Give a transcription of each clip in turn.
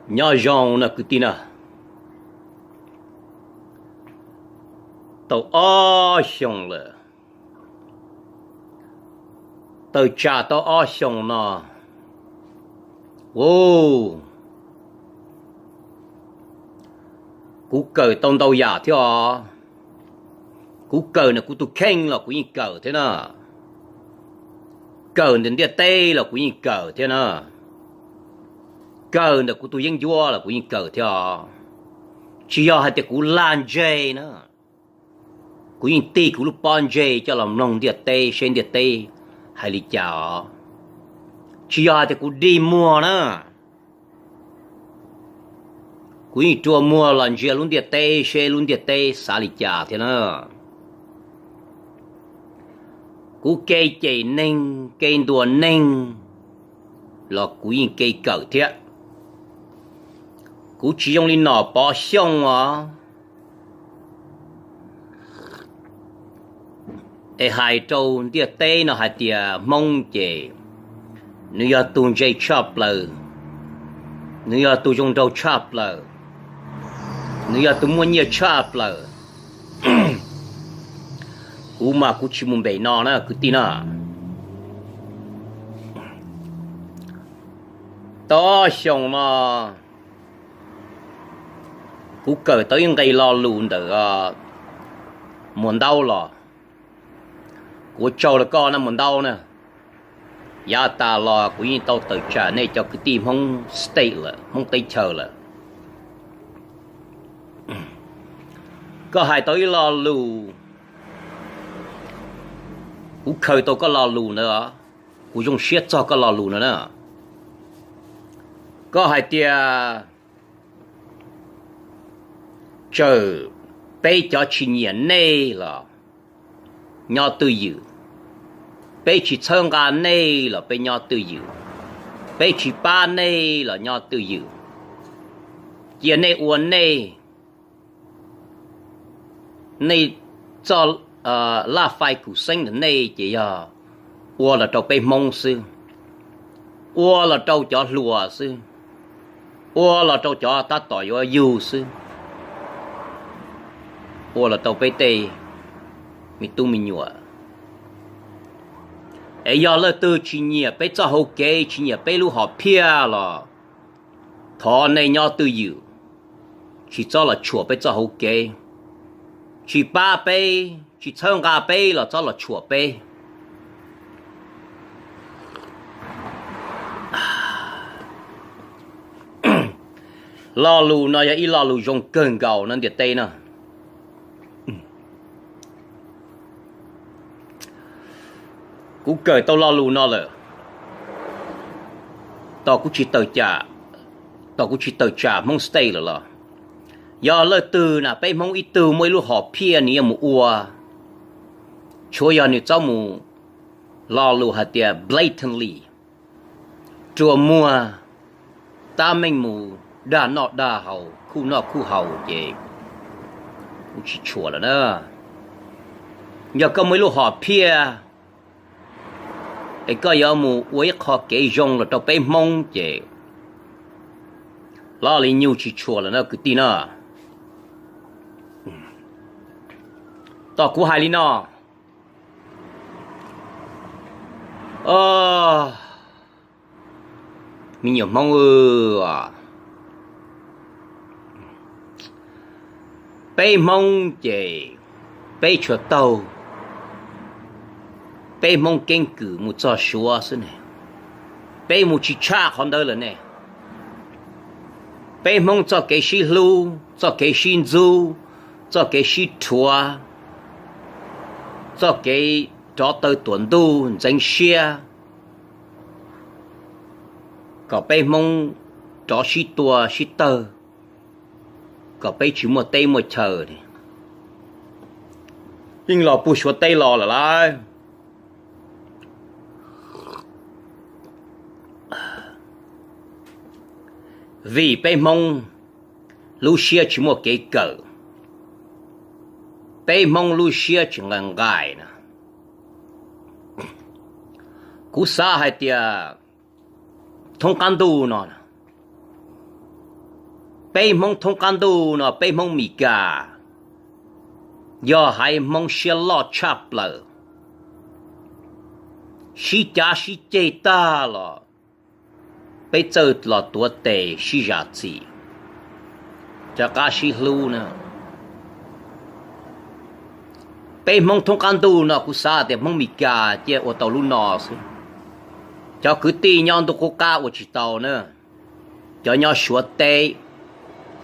Nyob zoo na kwv tij na, tau ob xyoos lawm, tawm tsam tau ob xyoos no, u, kuv kawm tau ntau yam thiab os. Kuv kawm ntawm kuv tus kheej los kuv yeej kawm thiab na, kawm ntawm ntiaj teb los kuv yeej kawm thiab na, kawm ntawm kuv tus yeeb ncuab los kuv yeej kawm thiab os. Tsis yog hais tias kuv lag ntseg na, kuv yeej tig kuv lub pob ntseg coj los mloog ntiaj teb seb ntiaj teb hais li cas os. Tsis yog hais tias kuv dig muag na, kuv yeej rua muag los ntsia lub ntiaj teb seb lub ntiaj teb xav li cas thiab na. Kuv kev cem neeg kev ntuas neeg los kuv yeej kev kawm thiab. Kuv tsis zoo li Nom Pov Xyooj os, es hais rau ntiaj teb no hais tias Hmoob ces nws yog tus ntse tshaj plaws, nws yog tus zoo nraug tshaj plaws, nws yog tus muaj nyiaj tshaj plaws. Kuv mas kuv tsis mus npem no na kwv tij na. Tau ob xyoos no kuv kawm tau ib nqe lo lus ntawm Muas Ntaub los. Kuv ua tsaug rau koj na Muas Ntaub na. Yav tas los kuv yeej tau tawm tsam nej cov kwv tij Hmoob state lawm, Hmoob teb chaws lawm. Koj hais tau ib lo lus, kuv khaws tau koj lo lus ntawd, kuv zoo siab txog koj lo lus no na. Koj hais tias txawm peb cov tsis nyiam nej los nyob twj ywm, peb tsis txhawb nqa nej los peb nyob twj ywm, peb tsis pab nej los nyob twj ywm. Cia nej ua nej, nej txoj laj fais kuv xeeb ntawm nej ces yog ua los rau peb Hmoob xwb, ua los rau cov hluas xwb, ua los rau cov tab tom yuav yug xwb, ua los rau peb tej me tub me nyuam. Es yog leej twg tsis nyiam peb txoj hauv kev, tsis nyiam peb lub hom phiaj los thov nej nyob twj ywm, tsis txhob los tshuam peb txoj hauv kev, tsis pab peb, tsis txhawb nqa peb los txhob los tshuam peb. Lo lus no yog ib lo lus zoo kawg nkaus no ntiaj teb no. Kuv kawm tau lo lus no lawm, tos kuv tsis tawm tsam, tos kuv tsis tawm tsam Hmoob state lawm los, yog leej twg na peb Hmoob ib tug muaj ib lub hom phiaj nws yuav mus ua, tshuav yog nws txhob mus lo lus hais tias blatantly, rua muag, tab meeg mus dag noj dag haus, khuj noj khuj haus ces kuv tsis tshuam lawm na. Yog koj muaj ib lub hom phiaj es koj yuav mus ua ib qho kev zoo los rau peb Hmoob ces los li nyuj tsis tshuam lawm na kwv tij na. Tos kuv hais li no, me nyuam Hmoob, peb Hmoob ces peb tshuav taug, peb Hmoob keeb kwm mus txog Suav xwb ne, peb mus tsis tshaj qhov ntawd lawm ne. Peb Hmoob txoj kev sib hlub, txoj kev sib ntxub, txoj kev sib rhuav, txoj kev rov taw tuam ntuj ntxeev siab, kom peb Hmoob rov sib tua sib tawg, kom peb tsis muaj teb muaj chaw, yeej los puag Suav teb los lawm lauj. Vim peb Hmoob lub siab tsis muaj kev kawm, peb Hmoob lub siab tsis nqaim nqaim na. Kuv xav hais tias thoob qab ntuj no, Peb Hmoob thoob qab ntuj no, peb Hmoob Mes Kas yog haiv Hmoob siab loj tshaj plaws, sib cav sib ceg tag los peb txawj los tuav tes sib zam txim, rov qab sib hlub na. Peb Hmoob thoob qab ntuj no kuv xav tias Hmoob Mes Kas cia ua tau lub no xwb. Cov kwv tij nyob ntuj qub qab ua tsis tau na. Cov nyob Suav teb,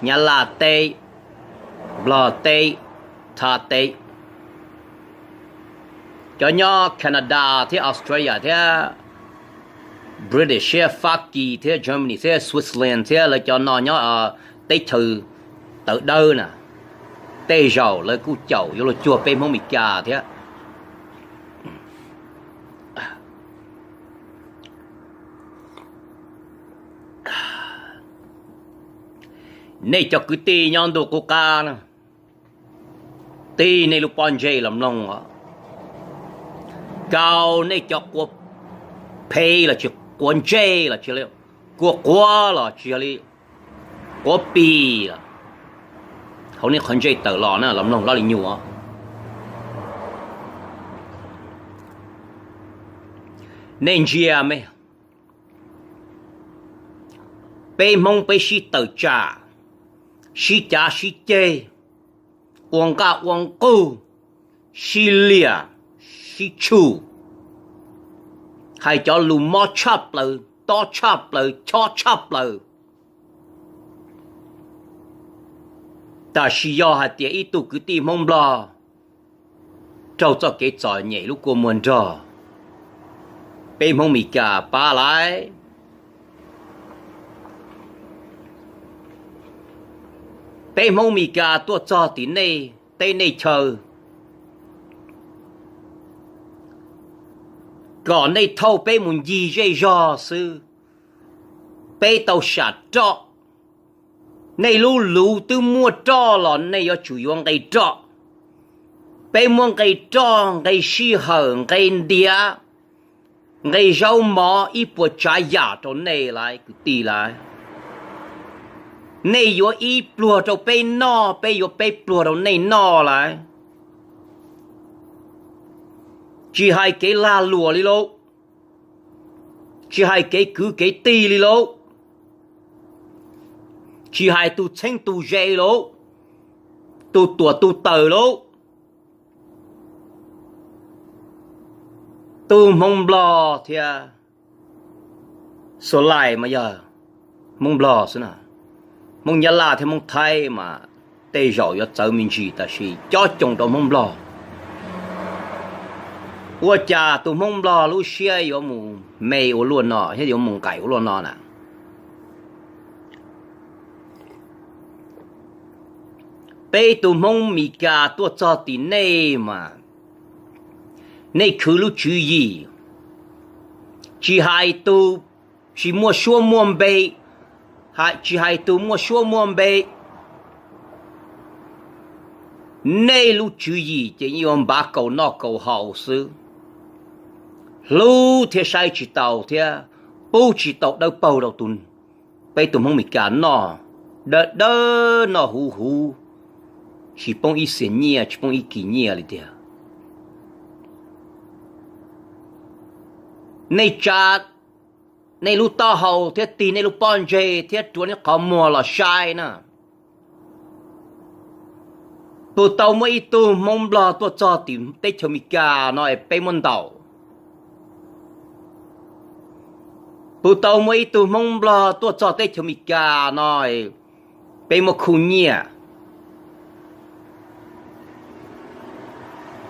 Nyab Laj teb, Nplog teb, Thaib teb, cov nyob Canada thiab Australia thiab British thiab Fab Kis thiab Germany thiab Switzerland thiab lawv cov no nyob teb chaws tawv dawb na, tej zaum lawv kuj caum yuav luag cuag peb Hmoob Mes Kas thiab. Nej cov kwv tij nyob ntuj qub qab na, tig nej lub pob ntseg los mloog os. Kaus nej cov quav phem los tsis, quav ntsej los tsis, kua quav los tsis, yog li quav pis los, hauv nej qhov ntsej tawm los na los mloog laj li nyuas. Nej ntsia me, peb Hmoob peb sib tawm tsam, sib cav sib ceg, ua nqaj ua nqug, sib liam, sib tshuj, hais cov lus mob tshaj plaws, tob tshaj plaws, chob tshaj plaws. Tab sis yog hais tias ib tug kwv tij Hmoob Nplog raug txoj kev txom nyem lub kua muag nrog, peb Hmoob Mes Kas pab lawm. Peb Hmoob Mes Kas tuaj txog tim nej teb nej chaw, kom nej thauj peb mus ncig zej zog xwb, peb tau sam roj. Nej lub luv twb muaj roj los nej yuav tsum yuav nqe roj. Peb muab nqe roj, nqe sij hawm, nqe ntiav, nqe zaub mov, ib puas tsav yam rau nej lawm kwv tij lawm. Nej yuav ib pluag rau peb noj, peb yuav peb pluag rau nej noj lawm. Tsis hais kev lag luam li lauj, tsis hais kev kwv kev tij li lauj, tsis hais tus txheeb tus ze lauj, tus tuam tus taws lauj, tub Hmoob Nplog thiab Suav Lais mas yog Hmoob Nplog xwb na. Hmoob Nyab Laj thiab Hmoob Thaib mas tej zaum yuav txawv me ntsis, tab sis cob coos rau Hmoob Nplog. Ua cas tus Hmoob Nplog lub siab yuav mus me ua luaj no thiab yuav mus nqaim ua luaj no na? Peb tus Hmoob Mes Kas tuaj txog tim nej mas nej khwv lub tswv yim, tsis hais tus tsis muaj suab muaj npe, tsis hais tus muaj suab muaj npe, nej lub tswv yim ces yeej yuav npav kaus noj kaus haus xwb. Hlub thiab saib tsis taus thiab pub tsis tau dawb paug rau tus, peb tus Hmoob Mes Kas noj dawb dawb noj huv huv, tsis poob ib xiam nyiaj tsis poob ib kis nyiaj li tiag. Nej tsa nej lub taub hau thiab tig nej lub pob ntseg thiab rua nej qhov muag los saib na. Puas tau muaj ib tug Hmoob Nplog tuaj txog tim teb chaws Amelikas no es peb muab ntaus? Puas tau muaj ib tug Hmoob Nplog tuaj txog teb chaws Amelikas no peb muab khuj nyiaj?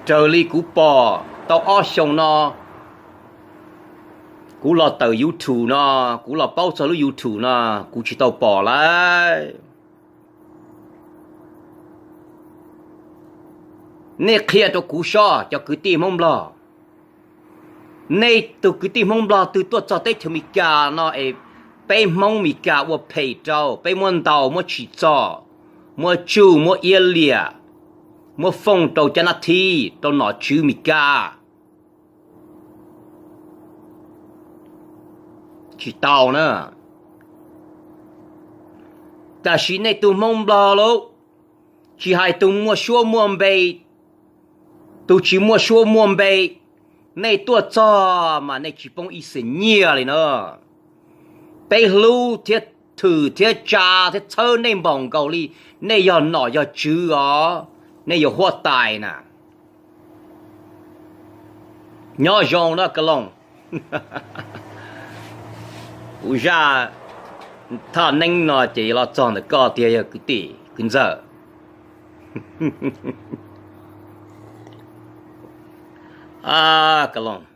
Raws li kuv pom tau ob xyoo no, kuv los tawm YouTube no, kuv los paub txog lub YouTube no, kuv tsis tau pom lawm. Nej qhia rau kuv soj cov kwv tij Hmoob Nplog, nej tus kwv tij Hmoob Nplog twg tuaj txog teb chaws Amelikas no es peb Hmoob Amelikas ua phem rau, peb muab ntaus, muab tsim txom, muab tsuj, muab iab liam, muab fooj rau cab nab thib rau nom tswv Amelikas. Tsis tau na. Tab sis nej tus Hmoob Nplog lauj, tsis hais tus muaj suab muaj npe, tus tsis muaj suab muaj npe, nej tuaj txog mas nej tsis poob ib xees nyiaj li na. Peb hlub thiab thwm thiab tsa thiab txhawb nej npaum nkaus li nej yog nom yog tswv os, nej yuav huab tais na. Nyob zoo na Ka Loos. Kuv zaj thaj neeb no ces los txog ntawm koj tiag yog kwv tij kwv ntxawg. Ka Loos,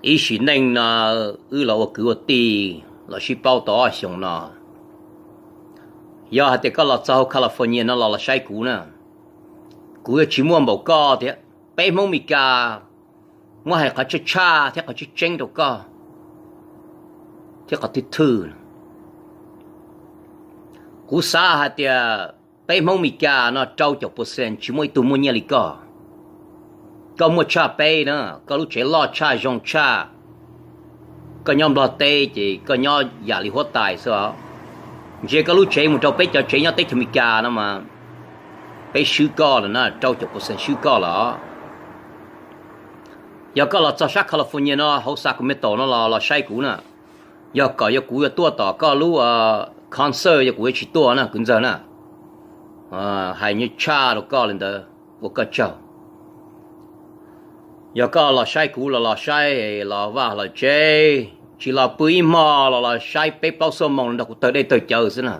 ib sim neej no wb los ua kwv ua tij los sib paub tau ob xyoos no, yog hais tias koj los txog hauv California no los los saib kuv na, kuv yuav tsis muaj npaum koj thiab. Peb Hmoob Mes Kas muab hais qhov tshaj tshaj thiab qhov tseeb tseeb rau koj thiab qhov twg thwj. Kuv xav hais tias peb Hmoob Mes Kas no rau caum percent tsis muaj ib tug muaj nyiaj li koj. Koj muaj tshaj peb na, koj lub tsev loj tshaj zoo tshaj. Koj nyob Nplog teb ces koj nyob yam li huab tais xwb os. Ntsia koj lub tsev mus rau peb cov tsev nyob teb chaws Amelikas no mas peb swb koj lawm na, rau caum percent swb koj lawm. Yog koj los txog sab California no hauv Sacramento no los los saib kuv na, yog kom yog kuv yuav tuaj tom koj lub concert yog kuv yuav tsis tuaj na kwv ntxawg na. Hais nyuaj tshaj rau koj li ntawd ua koj tsaug. Yog koj los saib kuv los los saib los vaj los tsev, tsis los pw ib hmo los los saib peb plaub xuab moos nrog kuv tawg dej tawg cawv xwb na.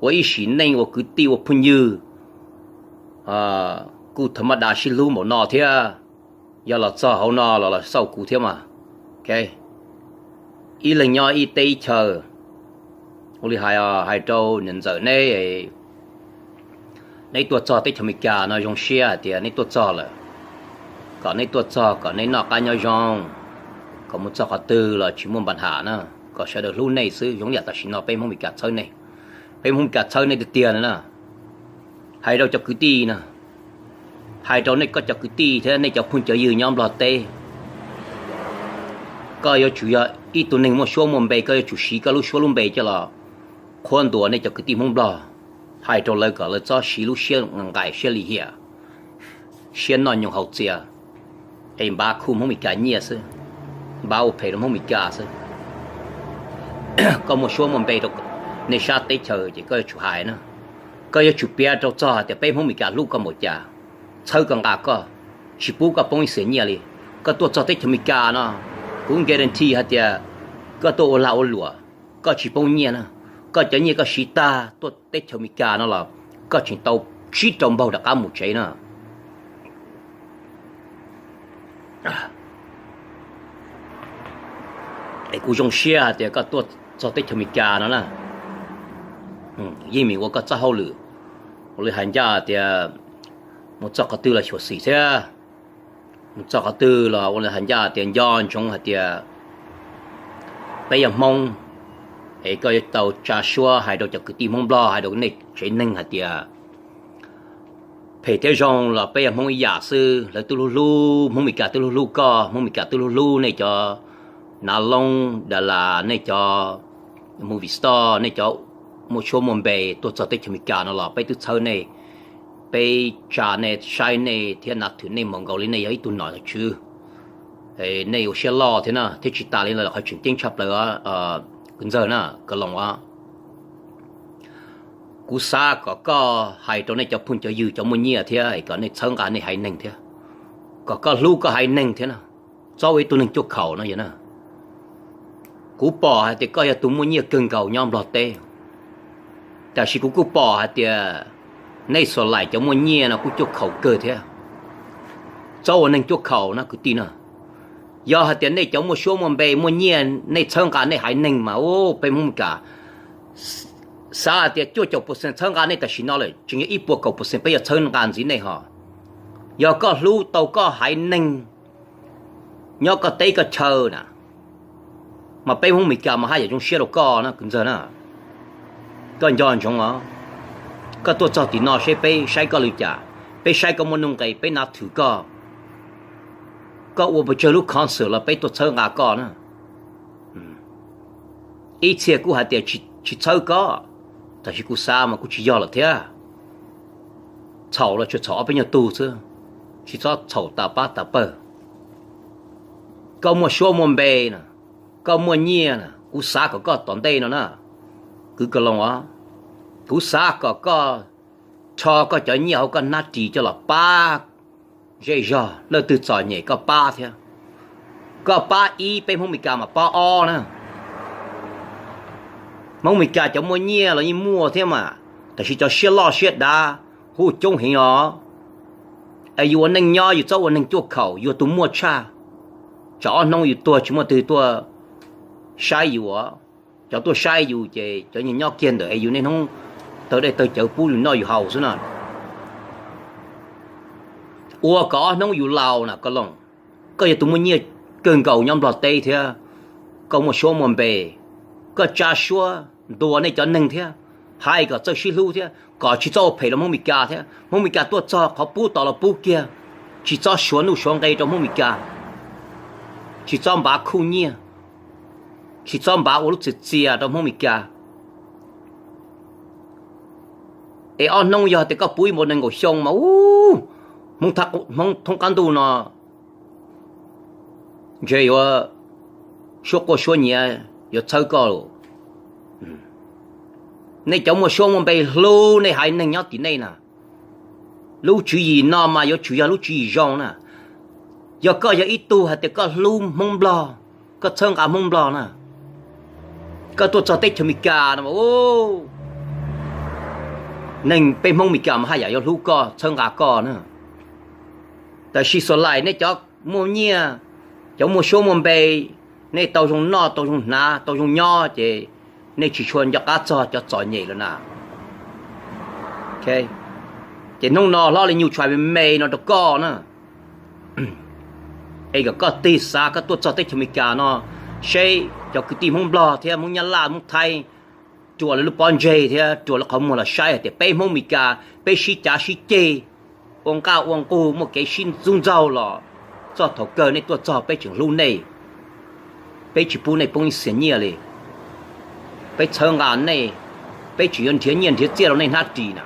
Ua ib sim neej ua kwv tij ua phooj ywg, kuj tham maj da sib hlub npaum no thiab. Yog los txog hauv no los los xauj kuv thiab mas. Ib leeg nyob ib teb ib chaw. Ua li hais, hais rau niam ntxawm neb, neb tuaj txog teb chaws Amelikas no zoo siab hais tias neb tuaj txog lawm, kom neb tuaj txog kom neb noj qab nyob zoo, kom mus txog qhov twg los tsis muaj npa ham na, kom sawv daws hlub nej xwb. Zoo yam tam sim no peb Hmoob Amelikas txhawb nej, peb Hmoob Amelikas txhawb nej tiag tiag no na. Hais rau cov kwv tij na, hais rau nej koj cov kwv tij thiab nej cov phooj cov ywg nyob Nplog teb, koj yuav tsum yog ib tug neeg muaj suab muaj npe, koj yuav tsum siv koj lub suab lub npe coj los qhuab ntuas nej cov kwv tij Hmoob Nplog. Hais rau lawv kom lawv txhob siv lub siab nqais siab lim hiam, siab noj nyoos haus txias, es npav khu Hmoob Mes Kas nyiaj xwb, npav ua phem rau Hmoob Mes Kas xwb. Koj muaj suab muaj npe rau nej sab teb chaws ces koj yuav tsum hais na, koj yuav tsum piav rau txog hais tias peb Hmoob Mes Kas hlub koj npaum cas, txhawb koj nqa koj, tsis pub koj poob ib xiam nyiaj li. Koj tuaj txog teb chaws Amelikas no, kuv guarantee hais tias koj tuaj ua lag ua luam, koj tsis poob nyiaj na. Koj cov nyiaj koj siv tag tuaj teb chaws Amelikas no los koj tseem tau tsib rau npaug rov qab mus tsev na. Es kuv zoo siab hais tias koj tuaj txog teb chaws Amelikas no na, yeej meem ua koj txoj hauj lwm, ua li hais ncaj tias mus txog qhov twg los xyuam xim thiab, mus txog qhov twg los ua li hais ncaj tias nco ntsoov hais tias peb yog Hmoob, es koj yuav tau tsa suab hais rau cov kwv tij Hmoob Nplog, hais rau nej tsev neeg hais tias phem thiab zoo los peb yog Hmoob ib yam xwb, lawv twb hlub hlub, Hmoob Mes Kas twb hlub hlub koj, Hmoob Mes Kas twb hlub hlub nej cov nav loob da las, nej cov movie star, nej cov muaj suab muaj npe tuaj txog teb chaws Amelikas no los peb twb txhawb nej, peb tsa nej, saib nej thiab nav thwm nej npaum nkaus li nej yog ib tug nom tswv. Nej ua siab loj thiab na, thiab tsis tas li ntawd los qhov tseem ceeb tshaj plaws, kwv ntxawg na, Ka Loos os, kuv xav kom koj hais rau nej cov phooj cov ywg cov muaj nyiaj thiab es kom nej txhawb nqa nej haiv neeg thiab, kom koj hlub koj haiv neeg thiab na. Txhob ua ib tug neeg cuaj khaum no yog na. Kuv pom hais tias koj yog tus muaj nyiaj kawg nkaus nyob Nplog teb, tab sis kuv kuj pom hais tias nej Xos Lais cov muaj nyiaj no kuj cuaj khaum kawg thiab. Txhob ua neeg cuaj khaum no kwv tij na. Yog hais tias nej cov muaj suab muaj npe muaj nyiaj nej txhawb nqa nej haiv neeg mas, u, peb Hmoob Mes Kas, xav hais tias cuaj caum percent txhawb nqa nej tam sim no lawm, tseem yog ib puas kaum percent peb yuav txhawb nqa ntxiv nej ho. Yog koj hlub tau koj haiv neeg nyob koj teb koj chaw na, mas peb Hmoob Mes Kas mas haj yam zoo siab rau koj na kwv ntxawg na. Koj nco ntsoov os, koj tuaj txog tim no seb peb saib koj li cas, peb saib koj muaj nuj nqis, peb nav thwm koj, koj ua pes tsawg lub concert los peb tuaj txhawb nqa koj na. Ib txhia kuj hais tias tsis tsis txhawb koj. Tab sis kuv xav mas kuj tsis yog lawm thiab. Txhaum los tsuas txhaum ob peb nyuag tug xwb, tsis txhob txhaum tas pab tas pawg. Koj muaj suab muaj npe na, koj muaj nyiaj na, kuv xav kom koj tom ntej no na, kwv Ka Loos os, kuv xav kom koj rho koj cov nyiaj hauv koj hnab ris coj los pab zej zog, leej twg txom nyem koj pab thiab. Koj pab ib, peb Hmoob Meskas mas pab ob na. Hmoob Meskas cov muaj nyiaj los yeej muaj thiab mas, tab sis cov siab loj siab dav huv coob heev os. Es yus ua neej nyob yus txhob ua neeg cuaj khaum, yus tus muaj tshaj, tsam ob hnub yus tuag tsis muaj twg tuaj saib yus. Cov tuaj saib yus ces cov nyob kiag ntawm es yus niaj hnub tawg dej tawg cawv pub yus noj yus haus xwb na. Ua kom ob hnub yus laus na Ka Loos. Koj yog tus muaj nyiaj kawg nkaus nyob Nplog teb thiab, koj muaj suab muaj npe, koj tsa suab ntuas nej cov neeg thiab, hais kom txawj sib hlub thiab kom tsis txhob ua phem rau Hmoob Meskas thiab. Hmoob Meskas tuaj txog qhov pub tos los pub kiag, tsis txhob suav nuj suav nqe rau Hmoob Meskas, tsis txhob npav khuj nyiaj, tsis txhob npav ua lub txias txias rau Hmoob Meskas. Es ob hnub yog tias koj puv ib npaum nees nkaum xyoo mas, u, Hmoob thoob qab ntuj no ntshe yuav suab quaj suab nyiav yuav txhawb koj. Nej cov muaj suab muaj npe hlub nej haiv neeg nyob tim nej na. Lub tswv yim no mas yuav tsum yog lub tswv yim zoo na. Yog koj yog ib tug hais tias koj hlub Hmoob Nplog, koj txhawb nqa Hmoob Nplog na, koj tuaj txog teb chaws Amelikas no, neeg peb Hmoob Amelikas mas haj yam yuav hlub koj txhawb nqa koj na. Tab sis xuas laim nej cov muaj nyiaj, cov muaj suab muaj npe, nej tau zoo noj tau zoo hnav tau zoo nyob ces nej tsis tshua nco qab txog cov txom nyem lawm na. Ces hnub no hlob li nyuj tshais me me no rau koj na, es kom koj tig xav koj tuaj txog teb chaws Amelikas no, seb cov kwv tij Hmoob Nplog thiab Hmoob Nyab Laj Hmoob Thaib ruam lawv lub pob ntseg thiab ruam lawv qhov muag los saib hais tias peb Hmoob Amelikas peb sib cav sib ceg, ua nqaj ua nqug muaj kev sib ntxub ntxaug los txog thaum kawg nej tuaj txog peb tseem hlub nej, peb tsis pub nej poob ib xiam nyiaj li, peb txhawb nqa nej, peb tseem yuav nrhiav nyiaj nrhiav txiaj rau nej hnab ris na.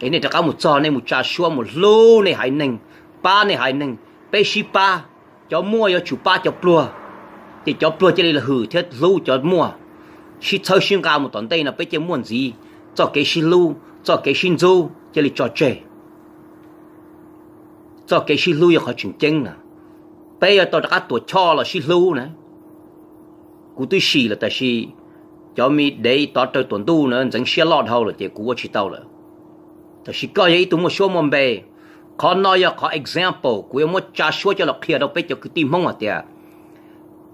Es nej rov qab mus txog nej mus tsa suab mus hlub nej haiv neeg, pab nej haiv neeg, peb sib pab, cov muaj yuav tsum pab cov pluag, ces cov pluag cia li hwm thiab hlub cov muaj, sib txhawb sib nqa mus tom ntej no peb cia muaj ntxiv, txoj kev sib hlub txoj kev sib ntxub cia li tso tseg. Txoj kev sib hlub yog qhov tseem ceeb na, peb yuav tau rov qab tuam choj los sib hlub na. Kuv twb sim lawm tab sis cov me dev tov raws tuam ntuj na ntxeev siab loj dhau lawm ces kuv ua tsis tau lawm. Tab sis koj yog ib tug muaj suab muaj npe, qhov no yog qhov example kuv yuav muab tsa suab coj los qhia rau peb cov kwv tij Hmoob hais tias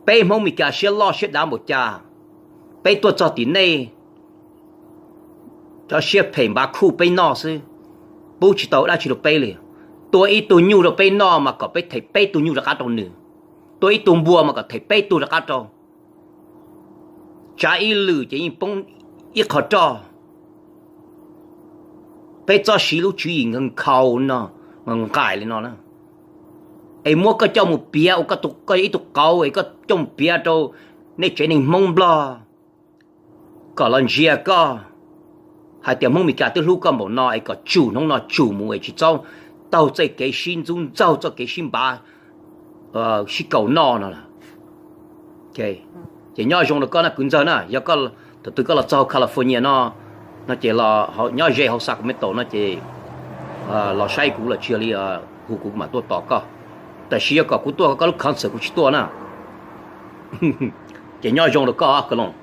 peb Hmoob Amelikas siab loj siab dav npaum cas, peb tuaj txog tim nej cov siab phem npav khuj peb noj xwb, pub tsis tau dab tsi rau peb li. Tua ib tug nyuj rau peb noj mas kom peb them peb tug nyuj rov qab rau nws, tua ib tug npua mas kom them peb tug rov qab rau. Tsav ib lwm ces yeej poob ib qho roj. Peb txhob siv lub tswv yim nkhaus no, nqaim li no na. Es muab koj coj mus piav ua koj ib tug qauv es koj coj mus piav rau nej tsev neeg Hmoob Nplog kom los ntsia koj hais tias Hmoob Amelikas twb hlub koj npaum no es kom tsum hnub no tsum mus es tsis txhob taug txoj kev sib ntxub ntxaug txoj kev sib npav sib kaum noj no. Ces nyob zoo rau koj na kwv ntxawg na, yog thaum twg koj los txog California no, no ces nyob ze hauv Sacramento no ces los saib kuv los tsis yog li hu kuv mam tuaj tos koj. Tab sis yog kom kuv tuaj koj lub concert kuv tsis tuaj na. Ces nyob zoo rau koj Ka Loos.